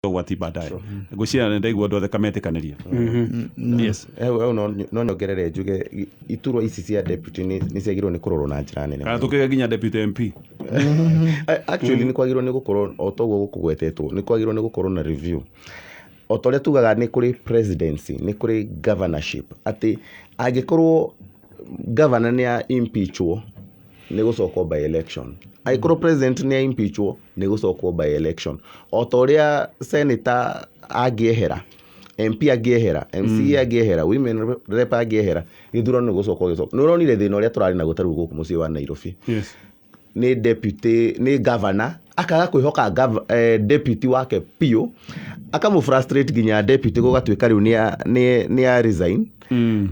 Ũgwati baadaye ngwĩciria nĩ ndaigua andũ othe kametĩkanĩria. Yes. Hau no nyongerere njuge iturwa ici cia deputy nĩ ciagĩrĩirwo nĩ kũrorwo na njĩra nene Kana mũno. tũkĩge nginya deputy MP. Actually, nĩ kwagĩrĩirwo nĩ gũkorwo o toguo gũkũgwetetwo, nĩ kwagĩrĩirwo nĩ gũkorwo na review o ta ũrĩa tugaga nĩ kũrĩ presidency, nĩ kũrĩ governorship, atĩ angĩkorwo governor nĩ a impeachwo, nĩ gũcokwo by election, angĩkorwo president nĩ a impeachwo, nĩ gũcokwo by election, o ta ũrĩa senator angĩehera, MP angĩehera, MCA angĩehera, women rep angĩehera, gĩthurano nĩ gũcokwo gĩcokwo. Nĩ ũronire thĩna ũrĩa tũrarĩ naguo ta rĩu gũkũ mũciĩ wa Nairobi. Nĩ deputy, nĩ governor akaga kwĩhoka deputy wake biũ, akamũ frustrate nginya deputy gũgatuĩka rĩu nĩ a resign.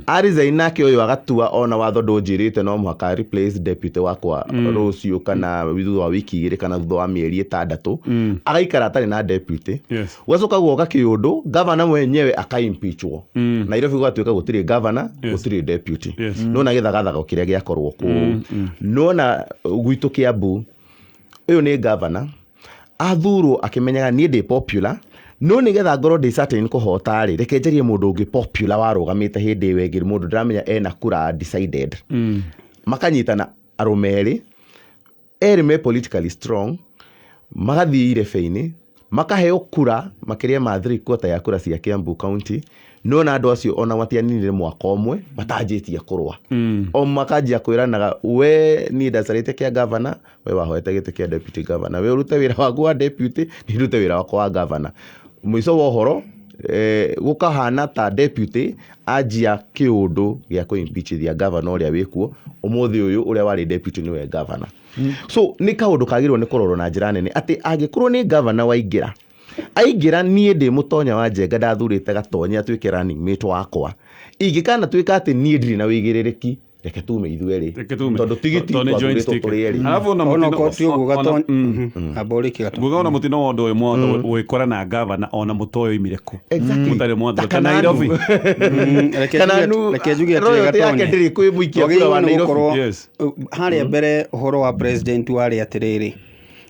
A resign, nake ũyũ agatua ona watho ndũnjĩrĩte no mũhaka replace deputy wakwa rũciũ kana thutha wa wiki 2 kana thutha wa mĩeri 6, agaikara atarĩ na deputy. Gwacoka guoka kĩũndũ, governor mwenyewe akaimpeachwo, Nairobi gũgatuĩka gũtirĩ governor, gũtirĩ deputy. Nona gĩthagathago kĩrĩa gĩakorwo kũu, nona gwitũ Kiambu, ũyũ nĩ governor athurwo akĩmenyaga niĩ ndĩ popular, no nĩgetha ngorwo ndĩ certain kũhota rĩ, reke njarie mũndũ ũngĩ popular warũgamĩte hĩndĩ ĩyo ĩngĩ, mũndũ ndĩramenya ena kura decided. Makanyitana arũme erĩ, erĩ me politically strong, magathiĩ irebe-inĩ, makaheo kura makĩria ma 3/4 ya kura cia Kiambu County. Nona andũ acio ona matianinire mwaka ũmwe matanjĩtie kũrũa, o makanjia kwĩranaga, we niĩ ndacarĩte kĩa governor, we wahoete gĩtĩ kĩa deputy governor, we ũrute wĩra waku wa deputy, niĩ ndute wĩra wakwa wa governor. Mũico wa ũhoro, gũkahana ta deputy anjia kĩũndũ gĩa kũ-impeachithia governor ũrĩa wĩkuo ũmũthĩ ũyũ, ũrĩa warĩ deputy nĩwe governor. So nĩ kaũndũ kagĩrĩirwo nĩ kũrorwo na njĩra nene atĩ angĩkorwo nĩ governor waingĩra, aingĩra, niĩ ndĩ mũtonya wa Njenga, ndathurĩte Gatonye atuĩke running mate wakwa, ingĩkana tuĩka atĩ niĩ ndirĩ na wĩigĩrĩrĩki, reke tume ithuerĩ. Reke tume. Tondũ tigiti Tondũ nĩ joint twathurĩtwo ticket. tũrĩ erĩ. Alafu ona Ona mũtino- okorwo ti ũguo, amba ũrĩkie, Gatonye. Nguga ona mũtino wa ũndũ ũyũ mwothe wĩkora na gavana ona mũtoĩ oimire kũ. Mũtarĩ mwathura ta Ta Kananu. Nairobi. Reke Kananu, reke njuge atĩrĩ, royalty yake Gatonye. ndĩrĩ kwĩ mũikia kura Twagĩrĩirwo wa nĩ Nairobi. gũkorwo harĩa mbere ũhoro wa president warĩ atĩrĩrĩ,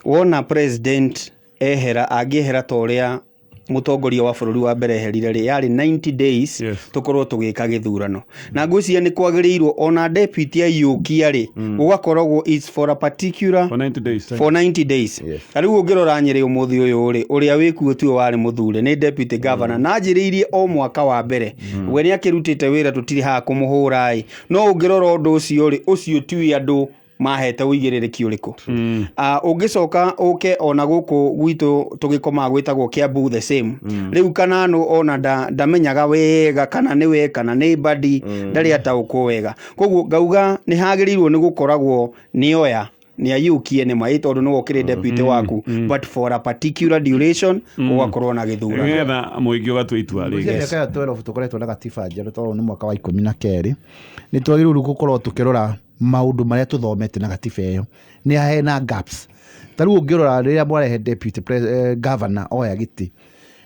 wona president ehera, angĩehera ta ũrĩa mũtongoria wa bũrũri wa mbere eherire rĩ, yarĩ 90 days tũkorwo tũgĩka gĩthurano, na ngwĩciria nĩ kwagĩrĩirwo ona deputy aiyũkia rĩ, gũgakoragwo it's for a particular For 90 days. For 90 days. Ta rĩu ũngĩrora Nyĩrĩ ũmũthĩ ũyũ rĩ, ũrĩa wĩkuo tiwe warĩ mũthure, nĩ deputy governor, na anjĩrĩirie o mwaka wa mbere, we nĩ akĩrutĩte wĩra, tũtirĩ haha kũmũhũra ĩ, no ũngĩrora ũndũ ũcio rĩ, ũcio tiwe andũ mahete ũigĩrĩrĩki ũrĩkũ. Ũngĩcoka ũke ona gũkũ gwitũ tũgĩkomaga gwĩtagwo Kiambu, the same. Rĩu Kananu ona ndamenyaga wega kana nĩwe kana nĩ Mbadi, ndarĩ ataũkwo wega. Koguo ngauga nĩ hagĩrĩirwo nĩ gũkoragwo nĩ oya nĩ aiyũkie nĩ maĩ tondũ nĩwe ũkĩrĩ deputy waku, but for a particular duration gũgakorwo na gĩthurano. Nĩgetha mũingĩ ũgatua itua rĩngĩ. Mĩaka ya 12 tũkoretwo na gatiba njerũ, tondũ nĩ mwaka wa 12, nĩ twagĩrĩirwo rĩu gũkorwo tũkĩrora maũndũ marĩa tũthomete na gatiba ĩyo nĩ hena gaps. Ta rĩu ũngĩrora rĩrĩa mwarehe deputy governor oya gĩtĩ,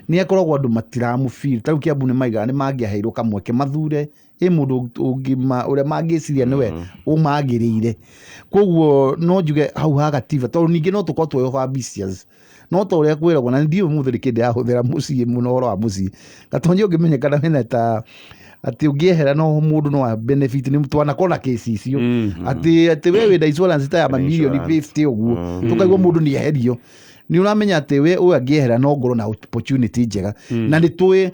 nĩ akoragwo andũ matiramũfeel. Ta rĩu Kiambu nĩ maigaga nĩ mangĩaheirwo kamweke mathure ĩ mũndũ ũngĩ ũrĩa mangĩciria nĩwe ũmagĩrĩire. Koguo no njuge hau ha gatiba, tondũ ningĩ no tũkorwo twĩ over ambitious, no ta ũrĩa kwĩragwo, na ndiũĩ ũmũthĩ nĩkĩ ndĩrahũthĩra mũciĩ mũno, ũhoro wa mũciĩ, Gatonye, ũngĩmenyekana wĩna ta atĩ ũngĩehera no mũndũ no a benefit, nĩ twanakorwo na kĩci icio atĩ we wĩna insurance ta ya mamirioni Insurance. 50 ũguo, tũkaigua mũndũ nĩ eherio, nĩ ũramenya atĩ we ũyũ angĩehera no ngorwo na opportunity njega. Na nĩ tũĩ,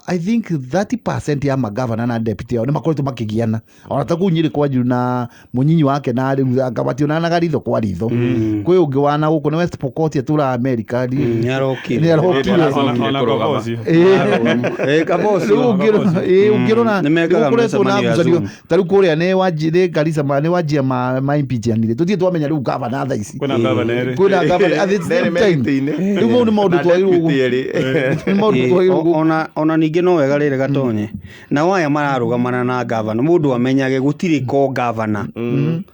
I think 30% ya magavana na deputy ao nĩ makoretwo makĩgiana, ona ta kũu Nyĩrĩ kwanyu na mũnyinyi wake, na rĩu anga mationanaga ritho kwa ritho. Kwĩ ũngĩ wana gũkũ nĩ West Pokot, atũraga America. Nĩ arokire. Nĩ arokire. Ona kaba ũcio. Kaba ũcio. Rĩu ũngĩrora Nĩ mekaga nĩgũkoretwo na mĩcemanio ya ngucanio. Zoom. Ta rĩu kũrĩa nĩ Garissa nĩ Wajir ma impeachanire, tũtirĩ twamenya rĩu gavana thaa ici. Kwĩna gavana erĩ. Kwĩna gavana at the same time. Rĩu mau nĩ maũndũ Na twagĩrĩirwo deputy erĩ. nĩ maũndũ twagĩrĩirwo Ona ningĩ no wega rĩrĩ, Gatonye, nao aya mararũgamana na gavana, mũndũ amenyage gũtirĩ ko gavana,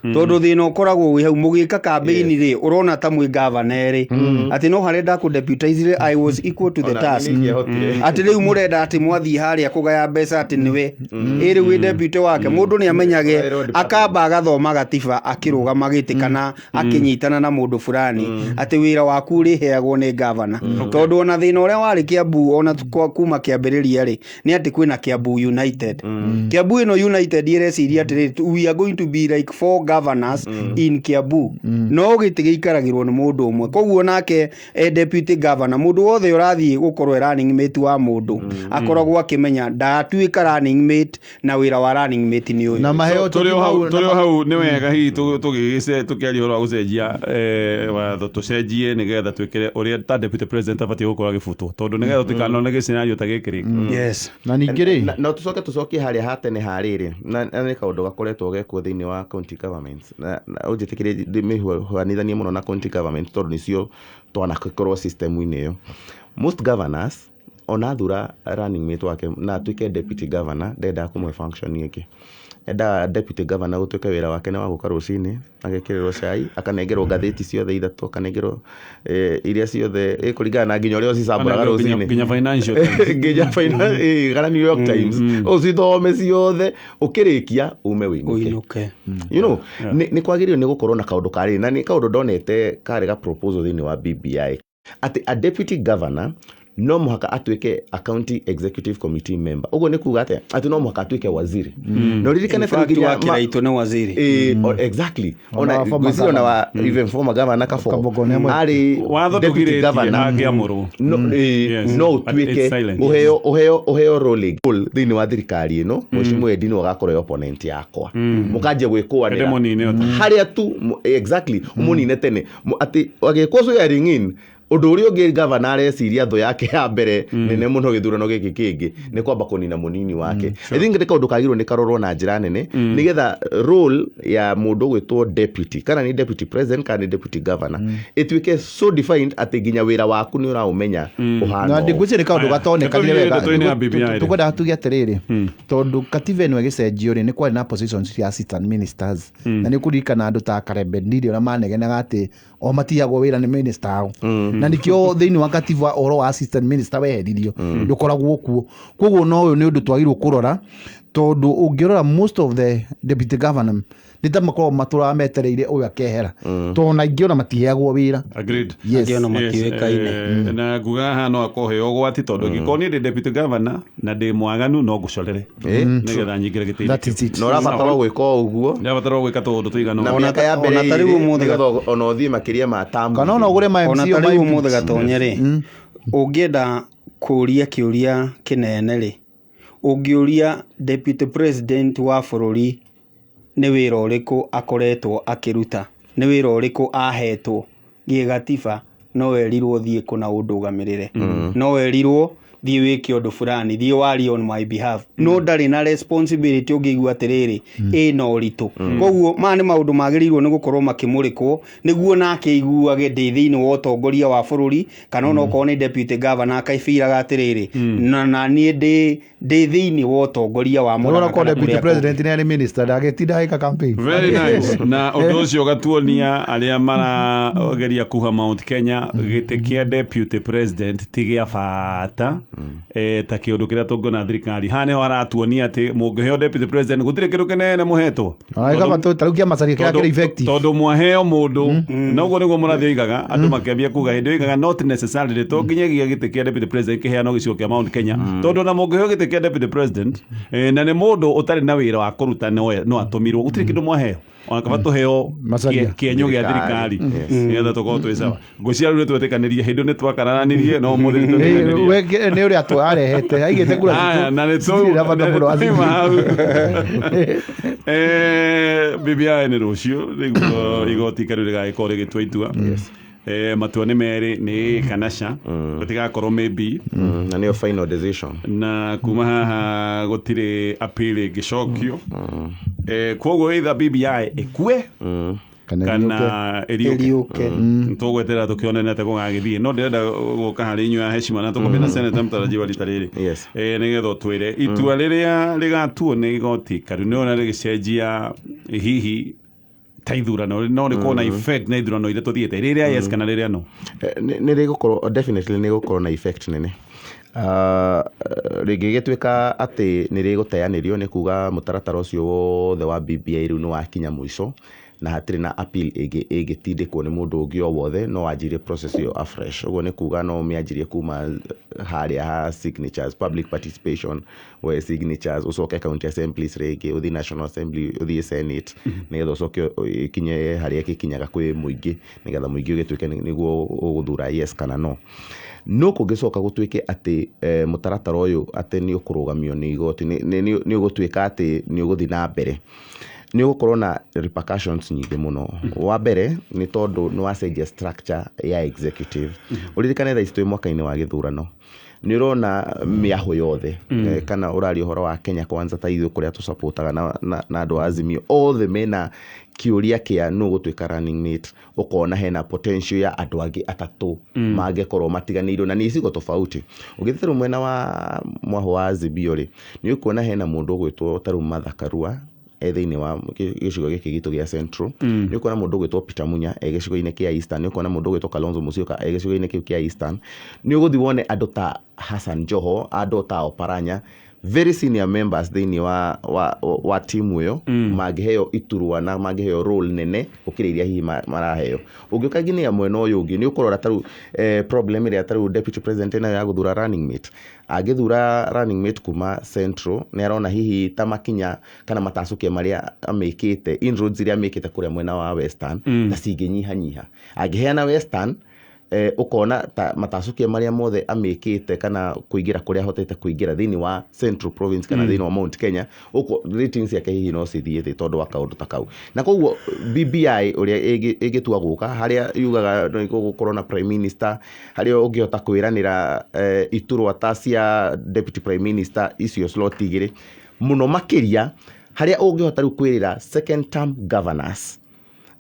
tondũ thĩna ũkoragwo wĩ hau mũgĩka kambĩini rĩ, ũrona ta mwĩ gavana erĩ, atĩ no harĩa ndakũ-deputize I was equal to the Ona task. niĩ ingĩahotire. Atĩ rĩu mũrenda atĩ mwathiĩ harĩa kũgaya mbeca atĩ nĩwe ĩ rĩu wĩ deputy wake. Mũndũ nĩ amenyage Ũgaĩrwo department. akamba agathoma gatiba akĩrũgama gĩtĩ kana akĩnyitana na mũndũ fulani atĩ wĩra. Wĩra waku ũrĩheagwo nĩ gavana, tondũ ona thĩna ũrĩa warĩ Kiambu ona kuma kĩambĩrĩria rĩ, nĩ atĩ kwĩna Kiambu United. Kiambu ĩno United ĩreciria atĩrĩrĩ, we are going to be like four governors in Kiambu, no gĩtĩ gĩikaragĩrwo nĩ mũndũ ũmwe. Koguo nake deputy governor, mũndũ wothe ũrathiĩ gũkorwo e running mate wa mũndũ, akoragwo akĩmenya ndatuĩka running mate na wĩra wa running mate nĩ ũyũ. Na maheo Tũrĩ o hau, tũrĩ o hau, nĩ wega hihi tũkĩaria ũhoro wa gũcenjia watho, tũcenjie nĩgetha twĩkĩre ũrĩa ta deputy president abatiĩ gũkorwo agĩbutwo, tondũ nĩgetha tũtikanone gĩscenario ta gĩkĩ rĩngĩ. Na ningĩ rĩ, Na tũcoke tũcokie harĩa ha tene harĩrĩ, na nĩ kaũndũ gakoretwo gekwo thĩinĩ wa county governments, na ũnjĩtĩkĩrie ndĩmĩhuanithanie mũno na county government, tondũ nĩcio twanakorwo system-inĩ ĩyo. Most governors, ona athura running mate wake na atuĩke deputy governor, ndendaga kũmũhe function ĩngĩ. Endaga deputy governor gũtuĩke wĩra wake nĩ wa gũka rũcinĩ, agekĩrĩrwo cai, akanengerwo ngathĩti ciothe ithatũ, akanengerwo iria ciothe kũringana na nginya ũrĩa ũcicambũraga rũcinĩ, nginya Financial Times. Nginya kana New York Times, ũcithome ciothe, ũkĩrĩkia ume wĩinũke. Ũinũke. Nĩ kwagĩrĩirwo nĩ gũkorwo na kaũndũ karĩ, na nĩ kaũndũ ndonete karĩ ga proposal thĩinĩ wa BBI, atĩ a deputy governor no mũhaka atuĩke a county executive committee member. Ũguo nĩ kuga atĩa? Atĩ no mũhaka atuĩke waziri. Na ũririkane In fact, nginya wa Kĩraitũ nĩ waziri. Exactly. Ona Ona wa former ngwĩciria ona wa even former governor Kabo Kabogo nĩ amwe. arĩ Watho deputy ndũgirĩtie governor. angĩamũrwo. No, Yes. no But it's ũtuĩke silent. ũheo role thĩinĩ wa thirikari ĩno. Mheshimiwa Eddie nĩwe ũgakorwo e opponent yakwa, mũkanjia gwĩkũanĩra Ende mũnine o ta. Harĩa tu exactly, ũmũnine tene. Atĩ agĩkwo swearing in, ũndũ ũrĩa ũngĩ gavana areciria thũ yake ya mbere nene mũno gĩthurano gĩkĩ kĩngĩ nĩ kwamba kũnina mũnini wake. I think nĩ kaũndũ kagĩrĩirwo nĩ karorwo na njĩra nene, nĩgetha role ya mũndũ ũgwĩtwo deputy, kana nĩ deputy president kana nĩ deputy governor, ĩtuĩke so defined atĩ nginya wĩra waku nĩ ũraũmenya ũhana Na ũũ. ndingwĩciria nĩ kaũndũ Aya, gatonekanire nĩtũthiĩ wega. ndeto-inĩ ya BBI rĩ. Tũkwendaga tuge atĩrĩrĩ, tondũ katiba ĩno ĩgĩcenjio rĩ, nĩ kwarĩ na positions cia assistant ministers, na nĩ ũkũririkana andũ ta Karembe Ndiri ũrĩa manegenaga atĩ o matihagwo wĩra nĩ minister ao, na nĩkĩo thĩinĩ wa katiba ũhoro wa assistant minister weheririo, ndũkoragwo kuo. Koguo no ũyũ nĩ ũndũ twagĩrĩirwo kũrora, tondũ ũngĩrora most of the deputy governor nĩ ta makoragwo matũraga metereire ũyũ akehera, tondũ ona aingĩ ona matiheagwo wĩra. Agreed. Yes. Angĩ ona matiũĩkaine. Yes, na nguga haha no akoheo ũgwati, tondũ ingĩkorwo niĩ ndĩ deputy governor na ndĩ mwaganu, no ngũcorere nĩgetha nyingĩre gĩtĩ-inĩ That kĩu. is it. Na ũrabatarwo gwĩka o ũguo. Ndĩrabatarwo gwĩka tũũndũ tũigana Na ũũ. mĩaka ya mbere Ona ta rĩu ĩrĩ, ũmũthĩ nĩgetha ona ũthiĩ makĩria ma term Kana ona ũgũre ma Ona MC ta o ma rĩu MP. ũmũthĩ gatonye rĩ, ũngĩenda kũũria kĩũria kĩnene rĩ, ũngĩũria deputy president wa bũrũri nĩ wĩra ũrĩkũ akoretwo akĩruta, nĩ wĩra ũrĩkũ ahetwo gĩgatiba, no werirwo thiĩ kũna ũndũgamĩrĩre, no werirwo thiĩ wĩke ũndũ fulani, thiĩ warie on my behalf, no ndarĩ na responsibility ũngĩigua atĩrĩrĩ ĩna ũritũ. Koguo maya nĩ maũndũ magĩrĩirwo nĩ gũkorwo makĩmũrĩkwo, nĩguo nake aiguage ndĩ thĩinĩ wa ũtongoria wa bũrũri, kana ona okorwo nĩ deputy governor akaibiraga atĩrĩrĩ, na niĩ ndĩ thĩinĩ wa ũtongoria wa Ũrona Mũrang'a ko kana deputy kũrĩa kũngĩ. president nĩ arĩ minister, ndagĩtinda agĩka campaign. Very nice. Na ũndũ ũcio ũgatuonia arĩa marageria kuha Mount Kenya gĩtĩ kĩa deputy president ti gĩa bata ta kĩũndũ kĩrĩa tũngĩona thirikari. Haha nĩho haratuonia atĩ mũngĩheo deputy president gũtirĩ kĩndũ kĩnene mũhetwo. Ona gaba ta rĩu kĩa Macharia kĩrĩa kĩrĩ effective. Tondũ mwaheo mũndũ na ũguo nĩguo mũrathi oigaga, andũ makĩambia kuga hĩndĩ oigaga not necessarily to nginyagia gĩtĩ kĩa deputy president kĩheanwo gĩcigo kĩa Mount Kenya, tondũ ona mũngĩheo gĩtĩ kĩa deputy president na nĩ mũndũ ũtarĩ na wĩra wa kũruta, no atũmirwo, gũtirĩ kĩndũ mwaheo. Ona kaba tũheo Macharia. kĩenyo gĩa thirikari nĩgetha tũkorwo twĩ sawa. Ngwĩciria rĩu nĩ twetĩkanĩria, hĩndĩ ĩyo nĩ twakararanirie, no ũmũthĩ nĩ twetĩkanĩria. We nĩ ũrĩa arehete aigĩte kura Aya, na nĩ citirĩ na bata mũno wa tũima hau. BBI nĩ rũciũ nĩguo igoti karu rĩgagĩkorwo rĩgĩtua itua. Matua nĩ merĩ, nĩ kana ca, gũtigakorwo maybe. Na nĩyo final decision. Na kuma haha gũtirĩ appeal ĩngĩcokio. Koguo either BBI ĩkue kana ĩriũke. Kana ĩriũke. Ĩriũke. Tũgweterera tũkĩone atĩa gũgagĩthiĩ, no ndĩrenda gũka harĩ inyuĩ ya heshima na tũkũmbia na seneta mũtarajiwa rita rĩrĩ. Yes. Nĩgetha ũtwĩre itua rĩrĩa rĩgatuo nĩ igoti karu nĩ rĩgĩcenjia hihi ta ithurano, no rĩkorwo na effect na ithurano iria tũthiĩte, rĩrĩa yes kana rĩrĩa no? Nĩ rĩgũkorwo, definitely nĩ rĩgũkorwo na effect nene. Rĩngĩgĩtuĩka atĩ nĩ rĩgũteanĩrio, nĩ kuga mũtaratara ũcio wothe wa BBI rĩu nĩ wakinya mũico. Na hatirĩ na appeal ĩngĩ ĩngĩtindĩkwo nĩ mũndũ ũngĩ o wothe, no wanjirie process ĩyo afresh. Ũguo nĩ kuga no ũmĩanjirie kuma harĩa ha signatures, public participation, woe signatures, ũcoke county assemblies rĩngĩ, ũthiĩ National Assembly, ũthiĩ Senate, nĩgetha ũcoke ĩkinye harĩa ĩgĩkinyaga kwĩ mũingĩ, nĩgetha mũingĩ ũgĩtuĩke nĩguo ũgũthura yes kana no. No kũngĩcoka gũtuĩke atĩ mũtaratara ũyũ atĩ nĩ ũkũrũgamio nĩ igoti, nĩ ũgũtuĩka atĩ nĩ ũgũthiĩ na mbere, nĩ ũgũkorwo na repercussions nyingĩ mũno. Wa mbere nĩ tondũ nĩ wacenjia structure ya executive. Ũririkane thaa ici twĩ mwaka-inĩ wa gĩthurano, nĩ ũrona mĩahũ yothe, kana ũraria ũhoro wa Kenya Kwanza ta ithuĩ kũrĩa tũcapotaga na andũ a Azimio othe mena kĩũria kĩa nũ gũtuĩka running mate. Ũkona hena potential ya andũ angĩ atatũ mangĩkorwo matiganĩirwo na nĩ icigo tofauti. Ũngĩthiĩ tarĩu mwena wa mwahũ wa Azimio rĩ, nĩ ũkuona hena mũndũ ũgwĩtwo tarĩu Martha Karua e thĩinĩ wa gĩcigo gĩkĩ gitũ gĩa Central, nĩ ũkuona mũndũ ũgwĩtwo Peter Munya e gĩcigo-inĩ kĩa Eastern, nĩ ũkuona mũndũ ũgwĩtwo Kalonzo Musyoka e gĩcigo-inĩ kĩu kĩa Eastern, nĩ ũgũthiĩ wone andũ ta Hassan Joho, andũ ta Oparanya, very senior members thĩinĩ wa timu ĩyo, mangĩheo iturwa na mangĩheo role nene gũkĩra iria hihi maraheo. Ũngĩũka nginya mwena ũyũ ũngĩ, nĩ ũkũrora tarĩu problem ĩrĩa tarĩu deputy president ĩnayo ya gũthura running mate. Angĩthura running mate kuma Central, nĩ arona hihi ta makinya kana matacũkia marĩa amĩkĩte, inroads iria amĩkĩte kũrĩa mwena wa Western, ta cingĩnyihanyiha. Angĩheana Western, ũkona ta matacũkia marĩa mothe amĩkĩte kana kũingĩra kũrĩa ahotete kũingĩra thĩinĩ wa Central Province kana thĩinĩ wa Mount Kenya, ratings ciake hihi no cithiĩ thĩ tondũ wa kaũndũ ta kau. Na koguo BBI ũrĩa ĩngĩtua gũka, harĩa yugaga nĩ gũgũkorwo na prime minister, harĩa ũngĩhota kwĩranĩra iturwa ta cia deputy prime minister icio slot igĩrĩ mũno makĩria, harĩa ũngĩhota rĩu kwĩrĩra second term governors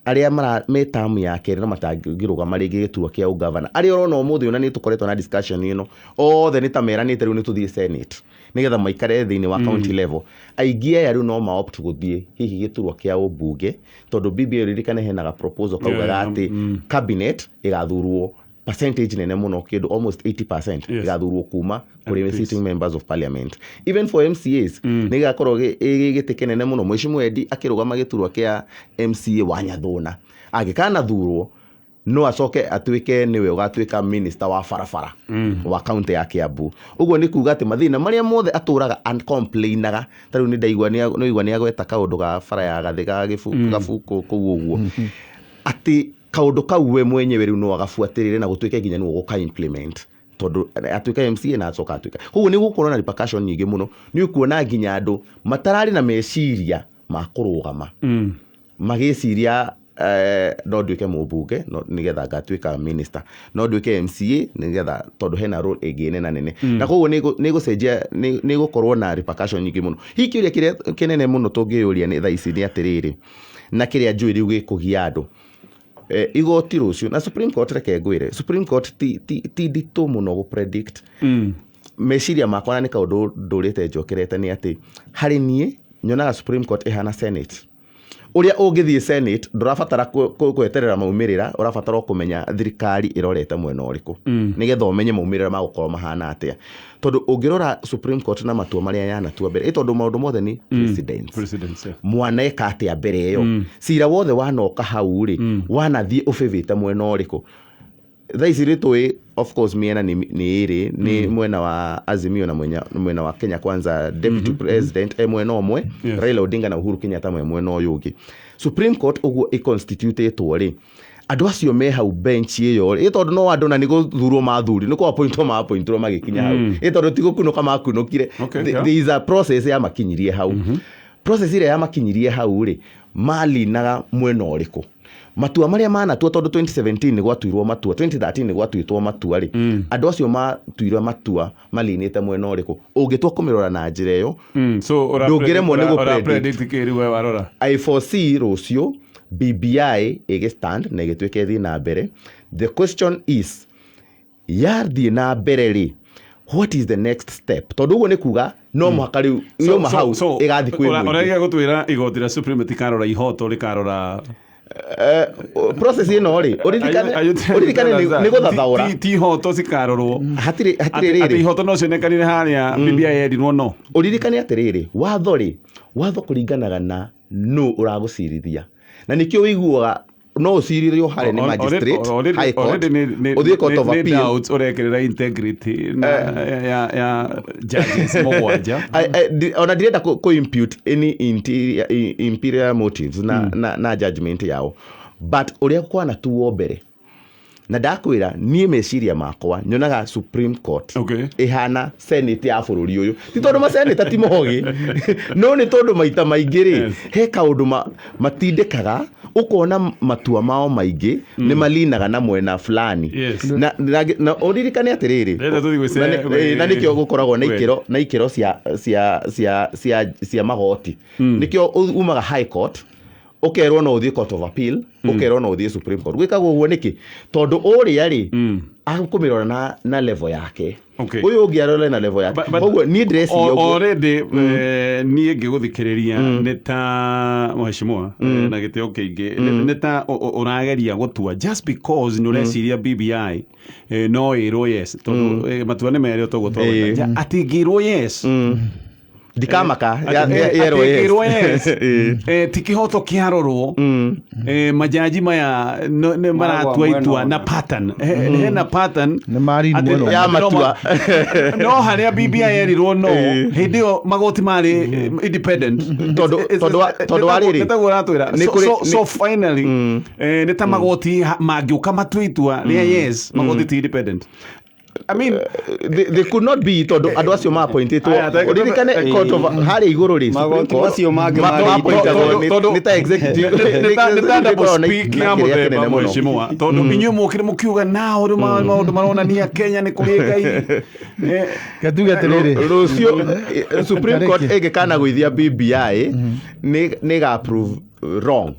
arĩa mara me term ya kerĩ no matangĩrũgama rĩngĩ gĩturwa kĩa ũgavana, arĩa ũrona ũmũthĩ ona nĩ tũkoretwo na discussion ĩno, othe nĩ ta meranĩte rĩu nĩ tũthiĩ Senate nĩgetha maikare thĩinĩ wa county level. Aingĩ aya rĩu no ma-opt gũthiĩ hihi gĩturwa kĩa ũmbunge, tondũ BBI ririkane hena ga proposal kaugaga atĩ cabinet ĩgathurwo percentage nene mũno, kĩndũ almost 80% ĩgathurwo kuma kũrĩ sitting members of parliament. Even for MCAs nĩ gĩgakorwo gĩ gĩtĩ kĩnene mũno. Mheshimiwa Eddie akĩrũgama gĩturwa kĩa MCA wa Nyathũna, angĩkanathurwo no acoke atuĩke nĩwe ũgatuĩka minister wa barabara wa kaunti ya Kiambu. Ũguo nĩ kuga atĩ mathĩna marĩa mothe atũraga and complainaga, ta rĩu nĩ ndaigua nĩ nĩ agweta kaũndũ ga bara ya gathĩ ga Gĩbukũ kũu ũguo, atĩ kaũndũ kau we mwenyewe rĩu no agabuatĩrĩre na gũtuĩke nginya nĩwe ũgũka implement, tondũ atuĩka MCA na acoka atuĩka. Koguo nĩ gũkorwo na repercussion nyingĩ mũno. Nĩ ũkuona nginya andũ matararĩ na meciria ma kũrũgama magĩciria, no nduĩke mũmbunge no nĩgetha ngatuĩka minister, no nduĩke MCA nĩgetha, tondũ hena role ĩngĩ nena nene. Na koguo nĩ gũcenjia, nĩ gũkorwo na repercussion nyingĩ mũno. Hihi kĩũria kĩrĩa kĩnene mũno tũngĩyũria nĩ thaa ici nĩ atĩrĩrĩ, na kĩrĩa njũĩ rĩu gĩkũgia andũ, igoti rũciũ na Supreme Court, reke ngwĩre, Supreme Court ti nditũ mũno gũ predict. Meciria makwa, na nĩ kaũndũ ndũrĩte njokerete, nĩ atĩ harĩ niĩ nyonaga Supreme Court ĩhana Senate. Ũrĩa ũngĩthiĩ Senate ndũrabatara gweterera maumĩrĩra, ũrabatara o kũmenya thirikari ĩrorete mwena ũrĩkũ nĩgetha ũmenye maumĩrĩra magũkorwo mahana atĩa. Tondũ ũngĩrora Supreme Court na matua marĩa yanatua mbere, ĩ tondũ maũndũ mothe nĩ precedents. Precedents, yeah. Mwaneka atĩa mbere ĩyo, cira wothe wanoka hau rĩ, wanathiĩ ũbĩbĩte mwena ũrĩkũ? Thaa ici rĩ tũĩ of course mĩena nĩ ĩrĩ, nĩ mwena wa Azimio na mwena wa Kenya Kwanza. Deputy president e mwena ũmwe, Raila Odinga na Uhuru Kenyatta me mwena ũyũ ũngĩ. Supreme Court ũguo ĩconstitutĩtwo rĩ, andũ acio me hau bench ĩyo rĩ, ĩ tondũ no andũ na nĩ gũthurwo mathuri, nĩ kũ-appointwo ma-appointwo magĩkinya hau, ĩ tondũ ti gũkunũka makunũkire. There is a process yamakinyirie hau. Process ĩrĩa yamakinyirie hau rĩ, malinaga mwena ũrĩkũ matua marĩa manatua? Tondũ 2017 nĩ gwatuirwo matua, 2013 nĩ gwatuĩtwo matua rĩ, andũ acio matuire matua malinĩte mwena ũrĩkũ? Ũngĩtua kũmĩrora na njĩra ĩyo, So ndũngĩremwo nĩ ũra gũ-predict. Predict kĩ rĩu we warora? I foresee rũciũ BBI ĩgĩ stand na ĩgĩtuĩka ĩthiĩ na mbere. The question is, yathiĩ na mbere rĩ, what is the next step? Tondũ ũguo nĩ kuga no mũhaka rĩu yuma hau ĩgathiĩ kwĩ mũingĩ. Ũragia gũtwĩra igoti rĩa Supreme tikarora ihoto, rĩkarora Process ĩno rĩ, ũririkane ũririkane nĩ gũthathaũra. Ti ihoto cikarorwo, hatirĩ atĩ rĩrĩ. ihoto no cionekanire harĩa BBI yerirwo no. Ũririkane atĩrĩrĩ, watho rĩ, watho kũringanaga na nũ ũragũcirithia. Na nĩkĩo wĩiguaga no ũcirĩrio harĩa nĩ magistrate, high court, ũthiĩ court of appeal. Doubts ũrekĩrĩra integrity na ya judges mũgwanja. Ona ndirenda kũ impute any interior, imperial motives na judgment yao, but ũrĩa kwanatuo mbere na ndakwĩra niĩ meciria makwa nyonaga Supreme Court ĩhana senate ya bũrũri ũyũ. Ti tondũ maseneta ti mogĩ, no nĩ tondũ maita maingĩ rĩ, he kaũndũ matindĩkaga ũkona matua mao maingĩ nĩ malinaga na mwena fulani. Na ũririkane atĩrĩrĩ, Rĩrĩa tũthiĩ na nĩkĩo gũkoragwo na ikĩro na ikĩro cia magoti. Nĩkĩo umaga high court ũkerwo no ũthiĩ court of appeal, ũkerwo no ũthiĩ Supreme Court. Gwĩkagwo ũguo nĩkĩ? Tondũ ũrĩa rĩ akũmĩrora na level yake, ũyũ ũngĩ arore na level yake. Koguo niĩ ndĩreciria ũguo. Already niĩ ngĩgũthikĩrĩria nĩ ta mheshimiwa, na gĩtĩo kĩingĩ, nĩ ta ũrageria gũtua just because nĩ ũreciria BBI no ĩrwo yes, tondũ matua nĩ merĩ toguo twagweta. Atĩ ĩngĩrwo yes, Ndikamaka yerwo atĩ yes. ĩngĩrwo yes, ti kĩhoto kĩarorwo, majaji maya nĩ maratua mwena itua na ũna. pattern. Hena pattern. Nĩ marini Atĩ- mwena Ya atĩ matua. no harĩa BBI yerirwo no hĩndĩ ĩyo magoti marĩ independent. Tondũ wa rĩrĩ, Nĩ taguo ũratwĩra. nĩ kũrĩ- So finally nĩ ta magoti mangĩũka matue itua rĩa yes, magoti ti independent, I mean. They could not be, tondũ andũ acio ma-appointĩtwo, Aya, ũririkane court of harĩa igũrũ rĩ, Supreme Magoti Court, macio mangĩ marĩ ma-appointagwo Tondũ- nĩ ta executive. Nĩ ta double Nĩ speak na ya kĩrĩa mũthemba, kĩnene mũno. mheshimiwa, tondũ inyuĩ mũkire mũkiuga nao rĩu maũndũ maronania Kenya nĩ kũrĩ Ngai. Gatuge atĩrĩrĩ, Rũciũ Supreme Court Tarĩki. ĩngĩkana gũithia BBI nĩ ĩga prove wrong.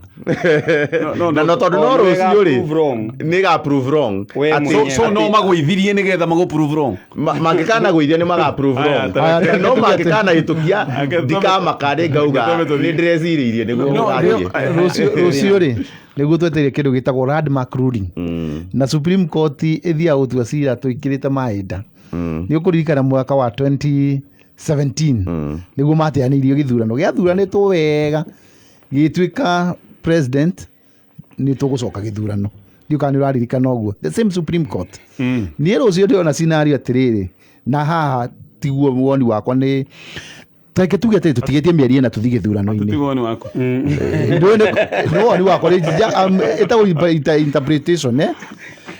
No, Na no, no tondũ no O, nĩ rũciũ rĩ, ĩga prove wrong. nĩ ĩga prove wrong. We mwenyewe. So no magũithirie nĩgetha magũ prove wrong. Mangĩkana gũithia nĩ maga prove Aya, wrong, Aya, no mangĩkana hĩtũkia ndikamaka nĩ ngauga Tũme tũthiĩ. nĩ ndĩrecirĩirie nĩguo No, gũgathiĩ. Rũciũ rĩ, nĩguo twetereire kĩndũ gĩtagwo landmark ruling, na Supreme Court ĩthiaga gũtua cira tũikĩrĩte mahinda. Nĩ ũkũririkana mwaka wa 2017 nĩguo mateanĩirio gĩthurano gĩathuranĩtwo wega gĩgĩtuĩka president nĩ tũgũcoka gĩthurano. Ndiũ kana nĩ ũraririkana ũguo, the same Supreme Court. Niĩ rũciũ ndĩrona scenario atĩrĩrĩ, na haha tiguo woni wakwa, nĩ tareke tuge atĩrĩ, tũtigĩtie mĩeri 4 tũthiĩ gĩthurano-inĩ. Tiguo woni waku. Ndũĩ nĩ woni wakwa rĩ, ĩtagwo interpretation, eh.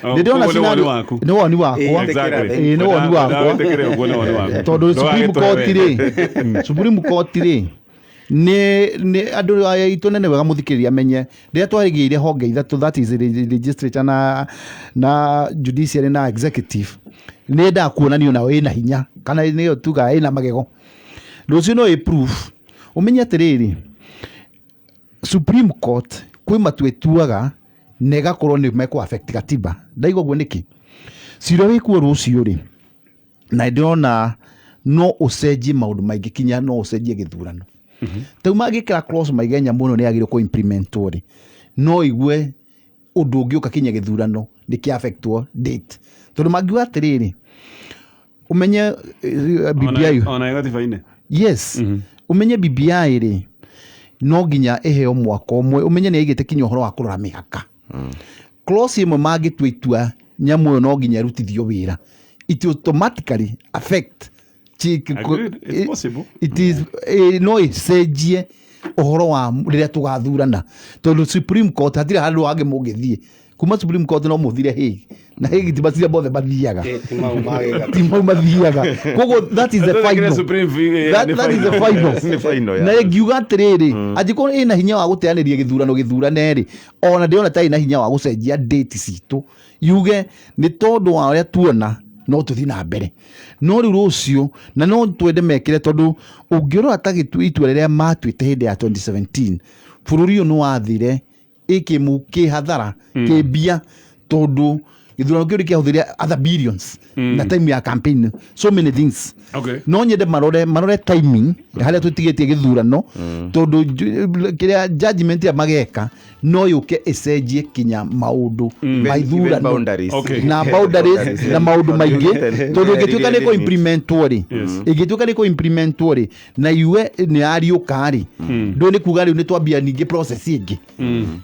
Oh, Nĩ ndĩrona koguo nĩ woni scenario- waku. Nĩ woni wakwa. Exactly. Ĩĩ, nĩ woni wakwa. Ndawĩtĩkĩre ũguo nĩ woni waku. Tondũ Supreme Ndũgagĩtũhe Court we. rĩ, Supreme Court rĩ, nĩ andũ aya aitũ nene wega mũthikĩrĩria amenye rĩrĩa twarĩgĩire honge ithatũ, that is legislature na judiciary na executive, nĩ yendaga kuonanio nayo ĩna hinya kana nĩyo tugaga ĩna magego. Rũciũ no ĩ-prove. Ũmenye atĩrĩrĩ, Supreme Court kwĩ matua ĩtuaga na ĩgakorwo nĩ mekũ affect katiba. Ndaigua ũguo nĩkĩ cira wĩkuo rũciũ rĩ, na ndĩrona no ũcenjie maũndũ maingĩ, kinya no ũcenjie gĩthurano. Tau mangĩkĩra clause maigenya mũno nĩ yagĩrĩirwo kũ implementwo rĩ, no igue ũndũ ũngĩũka kinya gĩthurano nĩ kĩa affectwo date, tondũ mangiuga atĩrĩrĩ, ũmenye BBI Ona gatiba-inĩ. Yes, ũmenye BBI rĩ, no nginya ĩheo mwaka ũmwe. Ũmenye nĩ yaigĩte kinya ũhoro wa kũrora mĩhaka. Clause ĩmwe mangĩtua itua nyamũ ĩyo no nginya ĩrutithio wĩra, it automatically affect Agreed. It's possible. It is, no ĩcenjie ũhoro wa rĩrĩa tũgathurana, tondũ Supreme Court hatirĩ handũ hangĩ mũngĩthiĩ kuma Supreme Court, no mũthire Hague, na Hague ti macira mothe mathiaga. Ti mau magĩga. Ti mau mathiaga, koguo that is the Tũthikĩre final. Supreme nĩ That is the final. final. Nĩ final, yeah. Na ĩngiuga atĩrĩrĩ, angĩkorwo ĩna hinya wa gũteanĩria gĩthurano gĩthurane rĩ, ona ndĩrona ta ĩna hinya wa gũcenjia date citũ, yuge nĩ tondũ wa ũrĩa tuona no tũthiĩ na mbere. No rĩu rũciũ na no twende mekĩre, tondũ ũngĩrora ta itua rĩrĩa matuĩte hĩndĩ ya 2017, bũrũri ũyũ nĩ wathire ĩkĩmu kĩhathara kĩmbia, tondũ Gĩthurano kĩu nĩ kĩahũthĩrire other billions na time ya campaign, so many things. No nyende marore timing harĩa tũtigĩtie gĩthurano, tondũ kĩrĩa judgment ya mageka no yũke ĩcenjie kinya maũndũ ma Even ithurano boundaries. Na boundaries na maũndũ maingĩ, tondũ ĩngĩtuĩka nĩ kũ-implementwo rĩ, ĩngĩtuĩka nĩ kũ-implementwo rĩ, na iwe nĩ yariũka rĩ, ndũĩ nĩ kuga rĩu nĩ twambia ningĩ process ĩngĩ,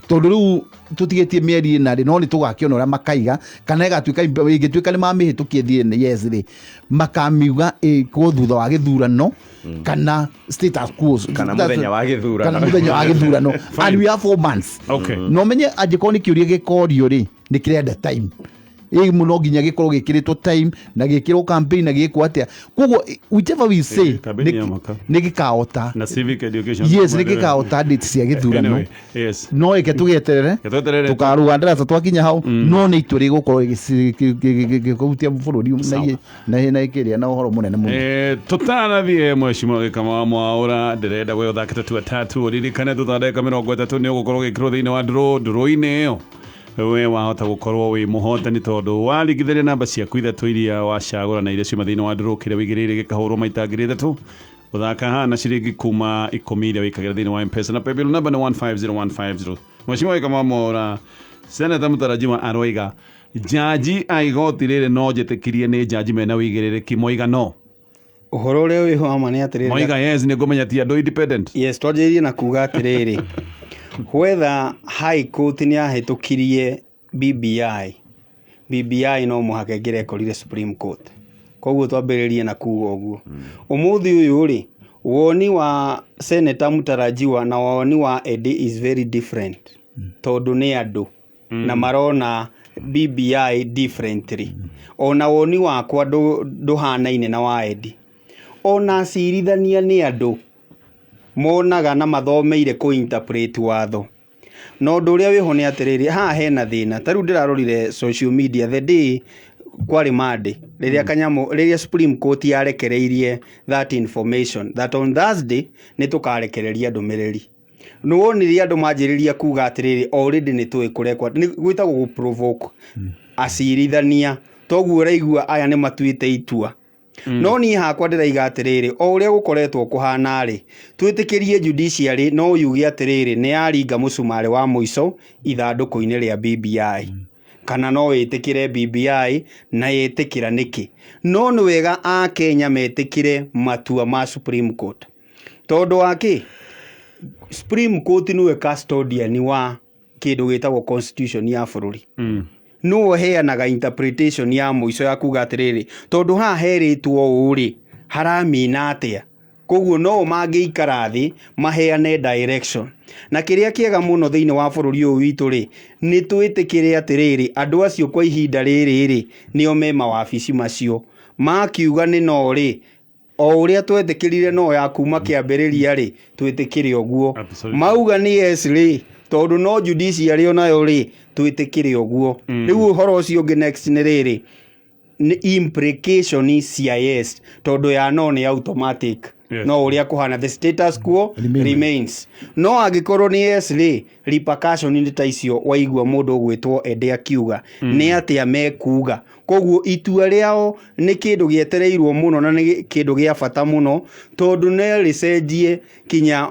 tondũ rĩu tũtigĩtie mĩeri 4 rĩ, no nĩ tũgakĩona ũrĩa makaiga, kana ĩgatuĩka ĩngĩtuĩka nĩ mamĩhĩtũkie thiĩ yes rĩ, makamiuga ĩkwo thutha wa gĩthurano kana status quo. Kana mũthenya wa gĩthurano. Kana mũthenya wa gĩthurano, and we have 4 months. No menye angĩkorwo nĩ kĩũria gĩkorio rĩ, nĩ kĩrenda time ĩ mũno, nginya gĩkorwo gĩkĩrĩtwo time na gĩkĩrwo campaign na gĩkwo atĩa. Koguo whichever we say, Campaign ya mwaka. nĩ gĩkaota. Na civic education. Yes, nĩ gĩkaota date cia gĩthurano. Anyway, yes. No ĩke tũgĩeterere. Reke tweterere. Tũkaruga ndarasa twakinya hau, no nĩ itua rĩgũkorwo rĩgĩkũhutia bũrũri na ĩkĩrĩa na ũhoro mũnene mũno. Tũtanathiĩ, mheshimiwa Gĩkama wa Mwaũra, ndĩrenda gwe ũthake tũtua tatu. Ũririkane thutha wa ndagĩka 30 nĩ ũgũkorwo ũgĩkĩrwo thĩinĩ wa draw. Draw-inĩ ĩyo we wahota gũkorwo wĩ mũhotani, tondũ waringithania namba ciaku ithatũ iria wacagũra na iria ciuma thĩinĩ wa draw, kĩrĩa wĩigĩrĩire gĩkahũrwo maita 3000. Ũthaka haha na ciringi kuma 10 iria wĩkagĩra thĩinĩ wa Mpesa, na paybill number nĩ 150150. Mheshimiwa Gĩkama wa Mwaũra, seneta mũtarajiwa aroiga jaji a igoti rĩrĩ no njĩtĩkirie nĩ jaji mena wĩigĩrĩrĩki, moiga no. Ũhoro ũrĩa wĩho wa ma nĩ atĩrĩrĩ, Moiga yes, nĩ ngũmenya ti andũ independent. Yes, twanjĩrĩrie na kuga atĩrĩrĩ, whether High Court nĩ yahĩtũkirie BBI, BBI no mũhaka ĩngĩrekorire Supreme Court. Koguo twambĩrĩrie na kuga ũguo. Ũmũthĩ ũyũ rĩ, woni wa Senator mũtarajiwa na woni wa Eddie is very different, tondũ nĩ andũ na marona BBI differently. Ona woni wakwa ndũhanaine na wa Eddie. Ona acirithania nĩ andũ monaga na mathomeire kũ interpret watho. Na ũndũ ũrĩa wĩho nĩ atĩrĩrĩ, haha hena thĩna. Ta rĩu ndĩrarorire social media the day kwarĩ Monday, rĩrĩa kanyamũ, rĩrĩa Supreme Court yarekereirie that information that on Thursday nĩ tũkarekereria ndũmĩrĩri. Nĩ wonire andũ manjĩrĩria kuga atĩrĩrĩ, already nĩ tũĩ kũrekwo, nĩ gwĩtagwo gũ provoke acirithania, toguo ũraigua aya nĩ matuĩte itua. No niĩ hakwa ndĩraiga atĩrĩrĩ, o ũrĩa gũkoretwo kũhana rĩ, twĩtĩkĩrie judiciary no yuge atĩrĩrĩ, nĩ yaringa mũcumarĩ wa mũico ithandũkũ-inĩ rĩa BBI, kana no ĩtĩkĩre BBI na ĩtĩkĩra nĩkĩ. No nĩ wega a Kenya metĩkĩre matua ma Supreme Court, tondũ wa kĩ? Supreme Court nĩwe custodian wa kĩndũ gĩtagwo constitution ya bũrũri. Nĩwe ũheanaga interpretation ya mũico ya kuga atĩrĩrĩ, tondũ haha herĩtwo ũũ rĩ, haramina atĩa? Koguo no mangĩikara thĩ maheane direction. Na kĩrĩa kĩega mũno thĩinĩ wa bũrũri ũyũ witũ rĩ, nĩ twĩtĩkĩre atĩrĩrĩ, andũ acio kwa ihinda rĩrĩ rĩ, nĩo me mawabici macio, makiuga nĩ no rĩ, o ũrĩa twetĩkĩrire no ya kuma kĩambĩrĩria rĩ, twĩtĩkĩre ũguo. Mauga nĩ yes rĩ, tondũ no judiciary onayo rĩ, twĩtĩkĩre ũguo. Rĩu ũhoro ũcio ũngĩ next nĩ rĩrĩ, nĩ implication cia yes, tondũ ya no nĩ automatic. No ũrĩa kũhana, the status quo remains. No angĩkorwo nĩ yes rĩ, repercussion nĩ ta icio waigua mũndũ ũgwĩtwo Ede akiuga nĩ atĩa mekuga. Koguo itua rĩao nĩ kĩndũ gĩetereirwo mũno na nĩ kĩndũ gĩa bata mũno, tondũ no rĩcenjie kinya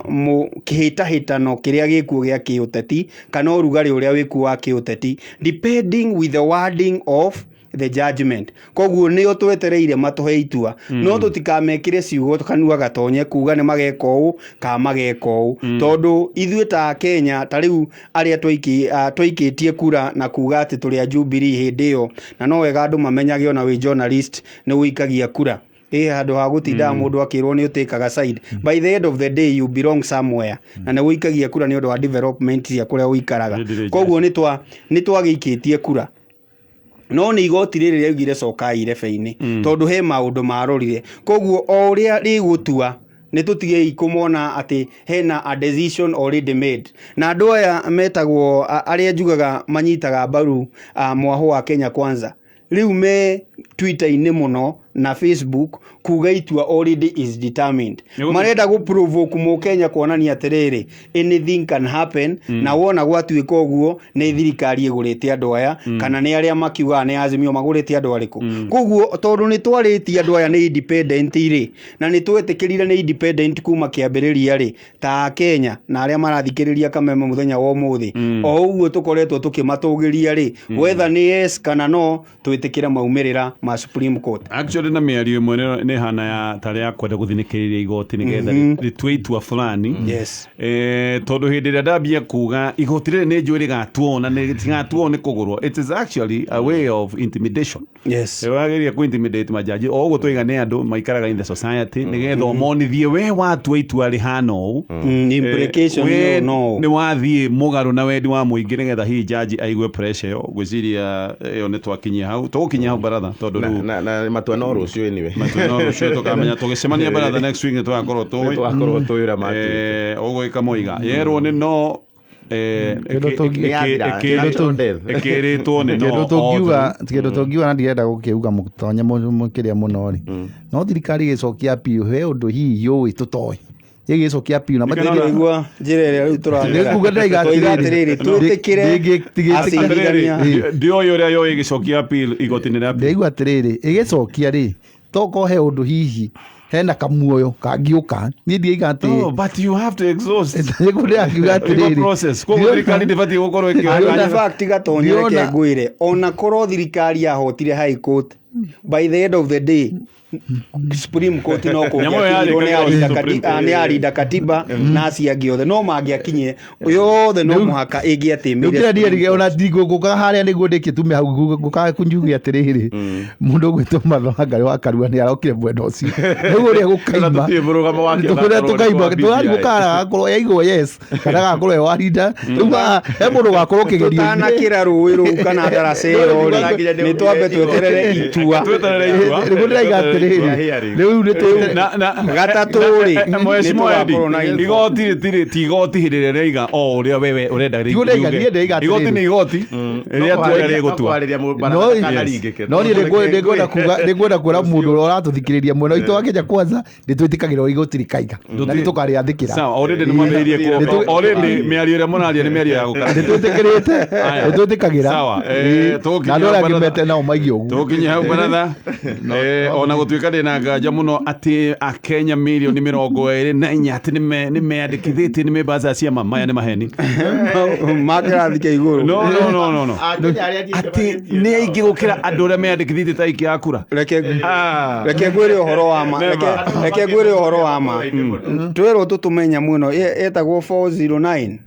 kĩhĩtahĩtano kĩrĩa gĩkuo gĩa kĩũteti, kana ũrugarĩ ũrĩa wĩkuo wa kĩũteti, depending with the wording of the judgment. Koguo nĩo twetereire matũhe itua, no tũtikamekĩre ciugo kanua gatonye kuga nĩ mageka ũũ kana mageka ũũ, tondũ ithuĩ ta Kenya, ta rĩu arĩa twaikĩtie kura na kuga atĩ tũrĩ a Jubilee hĩndĩ ĩyo, na no wega andũ mamenyage ona wĩ journalist nĩ ũikagia kura ĩ handũ ha gũtindaga mũndũ akĩrwo nĩ ũtĩkaga side. By the end of the day you belong somewhere, na nĩ ũikagia kura nĩ ũndũ wa development cia kũrĩa ũikaraga. Koguo nĩ twagĩikĩtie kura, no nĩ igoti rĩrĩ rĩaugire cokai irebe-inĩ, tondũ he maũndũ marorire. Koguo o ũrĩa rĩgũtua, nĩ tũtigei kũmona atĩ hena a decision already made. Na andũ aya metagwo arĩa njugaga manyitaga mbaru mwahũ wa Kenya Kwanza, rĩu me Twitter-inĩ mũno na Facebook kuga itua already is determined. Nĩgũthiĩ- Marenda gũ provoke mũkenya kuonania atĩrĩrĩ, anything can happen, na wona gwatuĩka ũguo nĩ thirikari ĩgũrĩte andũ aya, kana nĩ arĩa makiugaga nĩ Azimio magũrĩte andũ arĩkũ. Koguo tondũ nĩ twarĩtie andũ aya nĩ independent rĩ, na nĩ twetĩkĩrire nĩ independent kuma kĩambĩrĩria rĩ, ta Kenya na arĩa marathikĩrĩria Kameme mũthenya wa ũmũthĩ, o ũguo tũkoretwo tũkĩmatũgĩria rĩ, whether nĩ yes kana no, twĩtĩkĩre maumĩrĩra ma Supreme Court. Actually na mĩario ĩmwe nĩ hana ya tarĩ ya kwenda gũthinĩkĩrĩria igoti nĩgetha rĩtue itua fulani. Yes. Tondũ hĩndĩ ĩrĩa ndambia kuga igoti rĩrĩ nĩ njũĩ rĩgatuo na rĩtigatuo nĩ kũgũrwo, it is actually a way of intimidation. Yes. Wageria kũ intimidate majaji o ũguo twaiga nĩ andũ maikaraga in the society nĩgetha ũmonithie we watua itua rĩhana ũũ, Implication we no. nĩ wathiĩ mũgarũ na wendi wa mũingĩ nĩgetha hihi jaji aigue pressure ĩyo. Ngwĩciria ĩyo nĩ twakinyia hau, tũgũkinyia hau baratha tondũ Na, rĩu na matua no rũciũ anyway. matua no rũciũ tũkamenya tũgĩcemania baratha next week nĩ tũgakorwo tũĩ. Tũgakorwo tũĩ ũrĩa matuĩte. Ũguo ĩkamoiga yerwo nĩ no Kĩndũ ĩkĩrĩtwo nĩ no kĩndũ tũngiuga, kĩndũ tũngiuga na ndirenda gũkĩuga mũtonye mũkĩria mũno rĩ, no thirikari ĩgĩcokia appeal he ũndũ hihi yũĩ tũtoĩ, ĩgĩcokia appeal na Nĩkĩo Tũraigua njĩra ĩrĩa rĩu tũragera. Nĩkuga ndaiga Twoiga atĩrĩrĩ, atĩrĩrĩ, twĩtĩkĩre acirithania. Ndioĩ ũrĩa yoĩ ĩgĩcokia appeal igoti-inĩ rĩa appeal. Ndĩraigua atĩrĩrĩ, ĩgĩcokia rĩ, tokorwo he ũndũ hihi hena kamuoyo kangĩũka, niĩ ndiaiga atĩ No, but you have to exhaust nĩguo ndĩrakiuga legal atĩrĩrĩ process. Koguo thirikari ndĩbatiĩ gũkorwo ĩkĩoya In kanya. fact, Gatonye, reke Ndiona- ngwĩre, ona korwo thirikari yahotire High Court, by the end of the day Supreme Court no Nyamũ ĩyo kũngĩakinyirwo nĩ yarĩkagia arinda Supreme nĩ arinda katiba na acio angĩ othe no mangĩakinyire yothe, no mũhaka ĩngĩatĩmĩire. Rĩu kĩrĩa ndiarige ona ngũkaga harĩa nĩguo ndĩkĩtume hau ngũkaga kũnjuge atĩrĩrĩ, mũndũ ũgwĩtwo Martha Wangari wa Karua nĩ arokire mwena ũcio rĩu ũrĩa gũkaima Tũtirĩ mũrũgamo wake tũrĩa ũgakorwo tũkaima nĩ wa tũrathiĩ BBI. gũkara agakorwo yaigwo yes kana agakorwo e warinda rĩu haha he mũndũ ũgakorwo kĩgerio-inĩ. Tũtanakĩra rũĩ rũu kana ndaraca ĩyo rĩ, nĩ twambe tweterere itua. Tweterere itua. Nĩguo ndĩraiga atĩrĩrĩ, Hearing. rĩu nĩ tũ Gatatũ rĩ, Na mheshimiwa nĩ Eddie, tũgakorwo na info. igoti rĩtirĩ ti igoti hĩndĩ ĩrĩa rĩaiga o ũrĩa wewe ũrenda Tiguo ndaiga, riuge. niĩ ndaiga atĩrĩrĩ. Igoti nĩ igoti rĩrĩa tuoya rĩgũtua. Kwarĩria No, mũbarabara kana ringĩke. no niĩ nĩngwenda kuga, nĩngwenda kwĩra mũndũ ũrĩa ũratũthikĩrĩria mwena witũ wa Kenya Kwanza nĩ twĩtĩkagĩra ũrĩa igoti rĩkaiga na nĩ tũkarĩathĩkĩra. Sawa, already nĩ mwambĩrĩirie already mĩario ĩrĩa mũraria nĩ mĩario ya Nĩ gũkara. twĩtĩkĩrĩte, Aya. nĩ twĩtĩkagĩra. Sawa, Ĩĩ. tũgũkinyia Na andũ arĩa angĩ baratha. mete nao maigie ũguo. Tũgũkinyia hau baratha. Ona gũtuĩka ndĩna nganja mũno atĩ akenya mirioni 24 atĩ nĩ meyandĩkithĩtie nĩ membaca a ciama, maya nĩ maheni. Ma kĩrathi kĩa igũrũ. No, no, no, no, no. Akenya arĩa Atĩ nĩ aingĩ gũkĩra andũ arĩa meyandĩkithĩtie ta aikia a kura. Reke Ah. reke ngwĩre ũhoro wa ma, reke ngwĩre ũhoro wa ma, twerwo tũtũme nyamũ ĩno ĩtagwo 409.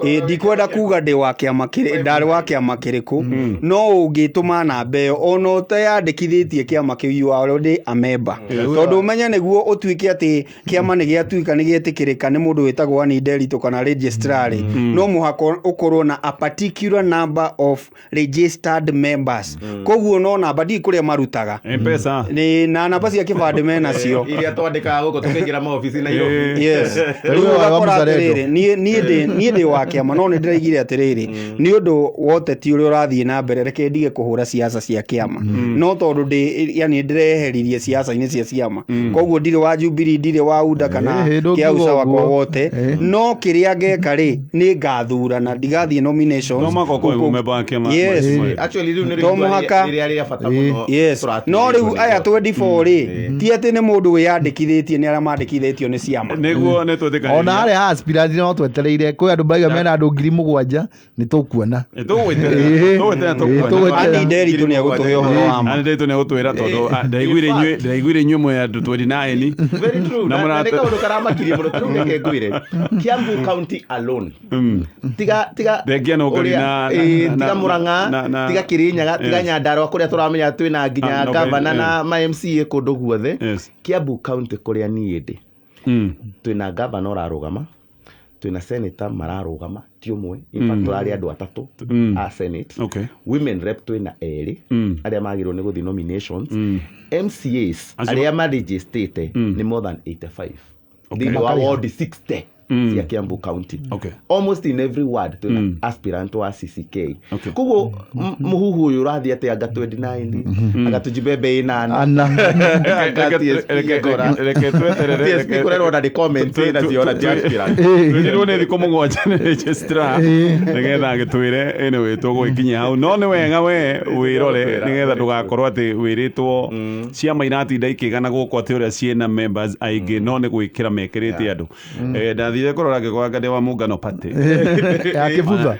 Ĩ, ndikwenda kuga ndĩ wa kĩama kĩrĩ, ndarĩ wa kĩama kĩrĩkũ, no ũngĩtũma namba ĩyo ona ũteyandĩkithĩtie kĩama kĩu, you are already a member, tondũ ũmenye nĩguo ũtuĩke atĩ kĩama nĩ gĩatuĩka nĩ gĩetĩkĩrĩka nĩ mũndũ wĩtagwo Annie Nderitu kana registrar rĩ, no mũhaka ũkorwo na a particular number of registered members. Koguo no namba ndiũĩ kũrĩa marutaga. M-Pesa. Nĩ na namba cia kĩbandĩ menacio. Iria twandĩkaga gũkũ tũkĩingĩra maobici Nairobi. Yes. Rĩu Rĩu wa ũgakora Mzalendo. atĩrĩrĩ, niĩ ndĩ wa kĩama, no nĩ ndĩraigire atĩrĩrĩ, nĩ ũndũ wa ũteti ũrĩa ũrathiĩ na mbere, reke ndige kũhũra ciaca cia kĩama, no tondũ ndĩ yani ndĩreheririe ciaca-inĩ cia ciama, koguo ndirĩ wa Jubilee, ndirĩ wa UDA kana Ĩĩ, ndũngiuga kĩa usawa kwa ũguo. wote, no kĩrĩa ngeka rĩ, nĩ ngathurana, ndigathiĩ nominations. No mũhaka ũkorwo wĩ member wa kĩama. Yes. Actually rĩu nĩ To mũhaka. rĩrĩa rĩa bata mũno. Yes. No rĩu aya 24 rĩ, ti atĩ nĩ mũndũ wĩyandĩkithĩtie, nĩ arĩa mandĩkithĩtio nĩ ciama. Nĩguo nĩ twĩtĩkanĩria. Ona harĩa aspirant no twetereire kwĩ andũ marauga mena andũ 7,000, nĩ tũkuona. Tũgwĩterera Ĩĩ, tũkuona. tũgwĩterera. Andy Nderitu nĩ egũtũhe ũhoro wa ma. Andy Nderitu nĩ egũtwĩra tondũ ndĩraiguire inyuĩ mwĩ andũ 29. Very true. Na Na nĩ kaũndũ karamakirie mũno. Ta rĩu reke ngwĩre, Kiambu County alone, tiga Thengia na ũgeni ũrĩa- ĩĩ, tiga Murang'a, tiga Kirinyaga, tiga Nyandarua kũrĩa tũramenya twĩna nginya Ah, no, gavana eh. na ma MCA kũndũ guothe. Kiambu County kũrĩa niĩ ndĩ, twĩna gavana ũrarũgama, twĩna senator mararũgama, ti ũmwe, in fact tũrarĩ andũ atatũ a senate. Women rep twĩna erĩ arĩa magĩrĩirwo nĩ gũthiĩ nominations. MCAs Acio- arĩa marejistĩte nĩ more than 85 thĩinĩ wa ward 60. Cia Kiambu County. Almost in every ward twĩna aspirant wa CCK. Koguo mũhuhu ũyũ ũrathiĩ atĩ anga 29, anga tujibebe ĩnana, Ana. anga TSP ĩkora. Reke tweterere. TSP kũrerwo na nĩ comment ĩna ciona ti aspirant. Twĩrirwo nĩ thikũ 7 nĩ registrar nĩgetha agĩtwĩre anyway tũgũgĩkinyia hau, no nĩ wega we wĩrore nĩgetha ndũgakorwo atĩ wĩrĩtwo ciama iratinda ikĩgana gũkũ atĩ ũrĩa ciĩna members aingĩ, no nĩ gwĩkĩra mekĩrĩte andũ. Ndathire kũrora ngĩkora ndĩ wa Mũngano Party. Ya kĩbutha.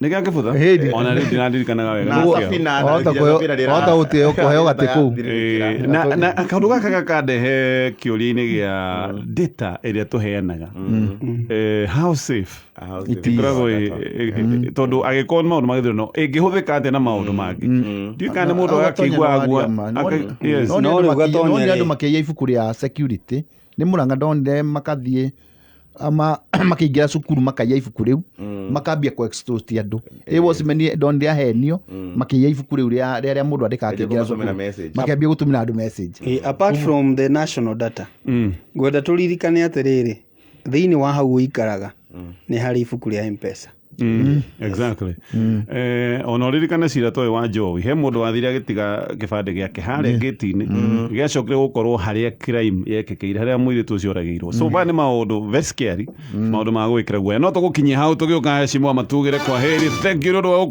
Nĩ gĩa kĩbutha. Hĩndĩ. Ona rĩu ndiraririkanaga wega. Na Nĩkĩo. Safina, na Wahota nginya Safina wahota kũheo gatĩ kũu. Na kaũndũ gaka gakandehe kĩũria-inĩ gĩa data ĩrĩa tũheanaga. How safe It is. ĩkoragwo tondũ angĩkorwo nĩ maũndũ ma gĩthurano ĩngĩhũthĩka atĩa na maũndũ mangĩ, ndiũĩ kana nĩ mũndũ agakĩigua agua yes. No rĩu Gatonya nonire rĩ. andũ makĩiya ibuku rĩa security nĩ Mũrang'a, ndonire makathiĩ ama makĩingĩra cukuru makaiya ibuku rĩu, makambia kũ extort andũ. Ĩ watchman ndonire ahenio makĩiya ibuku rĩu rĩa rĩrĩa mũndũ andĩkaga akĩingĩra Gũtũmĩra cukuru, message. makĩambia gũtũmĩra andũ message. Apart from the national data, ngwenda tũririkane atĩrĩrĩ, thĩinĩ wa hau ũikaraga nĩ harĩ ibuku rĩa Mpesa. Exactly. Ona ũririkane cira toyũ wa Njowi, he mũndũ wathire agĩtiga kĩbandĩ gĩake harĩa gĩti-inĩ, gĩacokire gũkorwo harĩa crime yekĩkĩire, harĩa mũirĩtu ũcio oragĩirwo. So maya nĩ maũndũ very scary, maũndũ ma gwĩkĩra guoya, no tũgũkinyia hau tũgĩũka. Heshima matugĩre kwa heri, thank you nĩ ũndũ wa gũkorwo.